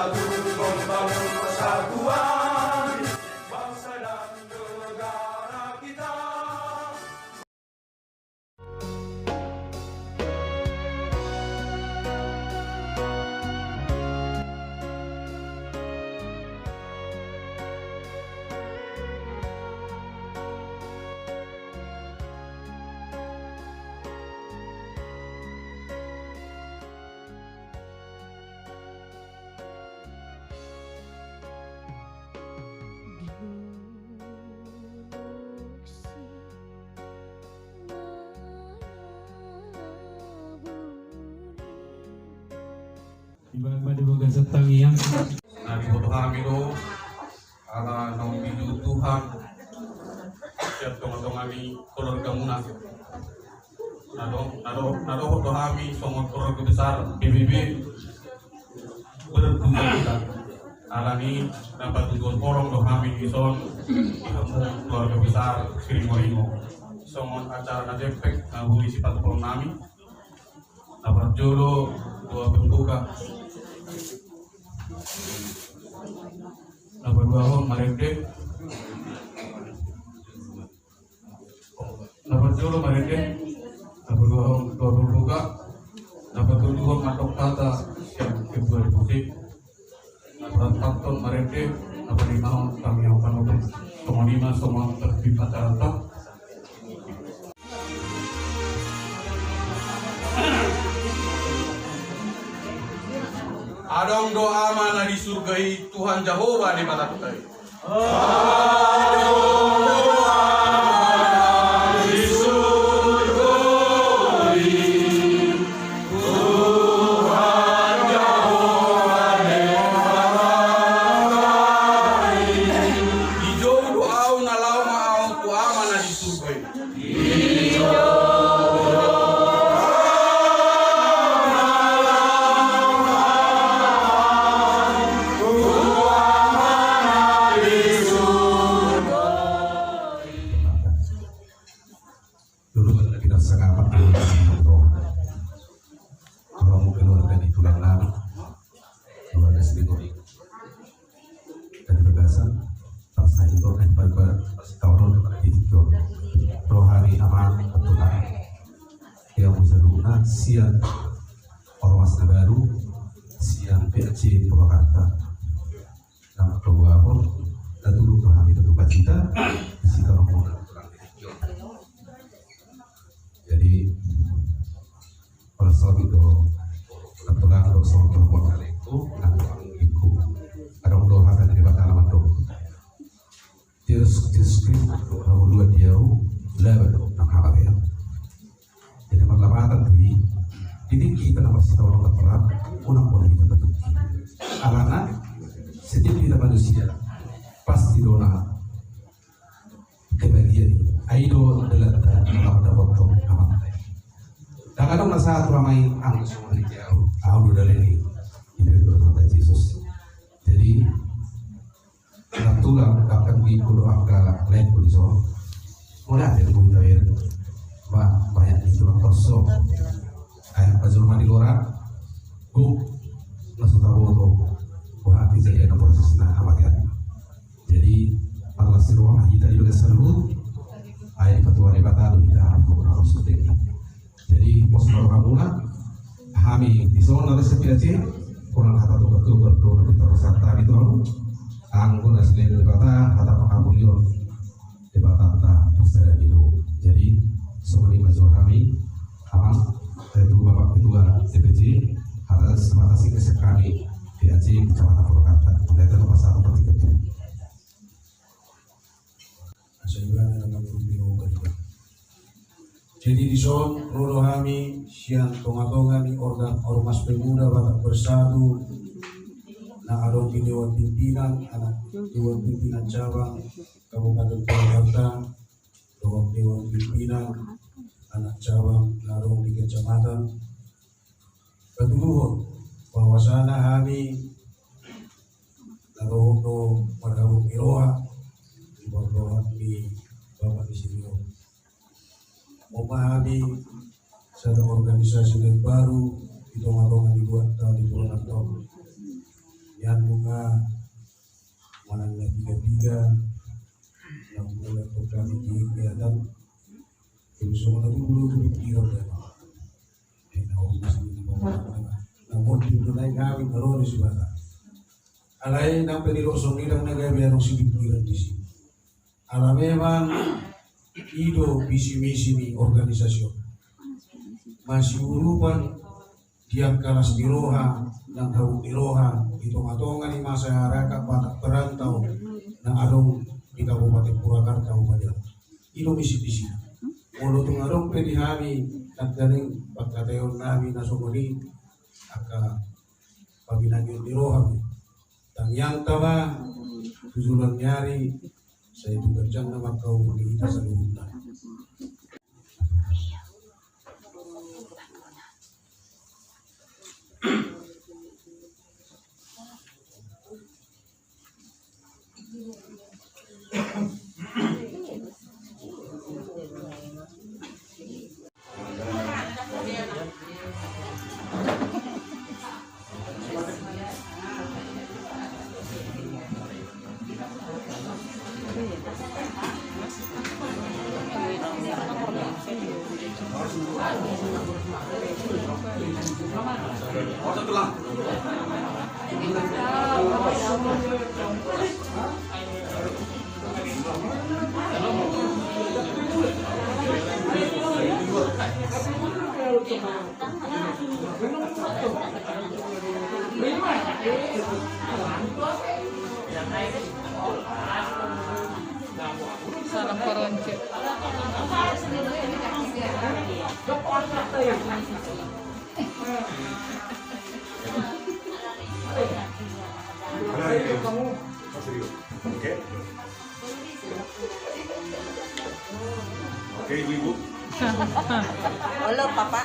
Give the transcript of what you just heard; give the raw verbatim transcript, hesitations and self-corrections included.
Membangun persatuan bangsa dan negara kita. Ibarat pada bagasan tangiang. Na diboto hami do, ala naung diliu Tuhan sian tonga-tonga ni keluargamuna. Na do, na do, na dohot do hami songon keluarga besar P B B berduka cita. Alani na patuduhon holong do hami dison di hamu keluarga besar Siringo-ringo. Songon acara na jempek na boi sipatupaon nami. Na parjolo doa pembuka. Na paduahon marende. Na parjolo marende. Na paduahon doa pembuka. Na patoluhon mandok hata sian ketua D P C. Na paopathon marende. Na palimahon tangiang panutup. Songon i ma songon tertib acaranta. Adong do Ama na di surga i, Tuhan Jahowa Debatanta i. Dijou do ahu na laho ma ahu tu Ama na di surga i. Dulu kita sangat berdoa. Kalau mungkin warga di tulang nama, keluarga sendiri. Dari bagasan, pas saya itu kan pada pas tahun itu, rohani aman, betul kan? Yang bisa guna sian Ormas na baru, sian P A C Purwakarta. Nama keluar pun, kita dulu rohani berduka cita, di situ rombongan. Jadi, pada saat itu, kebetulan bersama perempuan kali itu, ada orang doa dari Batak nama tu. Jesus, Jesus Kristus, kamu dua dia, lewat, nama apa ya? Jadi, perlambatan tu i, di tingki hita na masih tahu orang terang, unang pernah kita betul. Alana, setiap kita manusia, pasti dona kebagian. Ai do dalan ta, dalam dapat tu amat. Dang adong na sahat ramai anggo so mari jauh. Ahu do dalan i. Ido do kata Jesus. Jadi, na tulang bahkan di kulo angka lain pun so. Mulai ada pun tawir. Ba, banyak di tulang tosso. Ai angka jolma di luar. Guk. Na so taboto. Buat di jadi ada proses na amat ya. Jadi, Allah sirwa hita di bagasan saluhut, ai dipatuan Debata do hita, aku na maksudnya. Jadi, pos baru hamuna, hami di sana ada sepi aja, kurang kata tu betul betul kita pesan tadi tu, anggo na silain Debata, kata pakabulion, Debata ta pasada dulu. Jadi, songon i ma jo hami, Amang, ketua, Bapak Ketua D P C, atas, atas kesek kami, P A C Kecamatan Purwakarta. Melihat apa satu per tiga tu. Jadi di son, ro do hami, sian tonga-tonga ni organ Ormas Pemuda Batak Bersatu, na adong di Dewan Pimpinan, anak Dewan Pimpinan Cabang, Kabupaten Purwakarta, dohot Dewan Pimpinan, anak cabang, na adong di Kecamatan, Patuduhon, bahwasana hami na dohot do marhabong ni roha, di pardohan ni Bapak di sini. Moma hami sada organisasi na baru di tonga-tonga ni buat tadi bulan atau di Yang bunga manang na piga-piga, yang bunga kota di kegiatan, terus semua tadi dulu itu pikiran ya. Namun di mulai kami terus suara. Alai nang pe di rosong ni dang na gabe adong si pikiran di sini. Ala memang i do visi misi ni organisasi on. Masiurupan di angka las ni roha nang habot ni roha di tonga-tonga ni masyarakat Batak perantau na adong di Kabupaten Purwakarta upacara. I do misi misi. Molo tung adong pe di hami nangkaning pangkataion nami na songon i angka pabinangion ni roha. Tangiang ta ma tu joloan ni ari, sai tu ganjang na mangkaumur ni hita saluhutna. Salam parancu. Oke. Oke, ibu-ibu. Halo, Papa.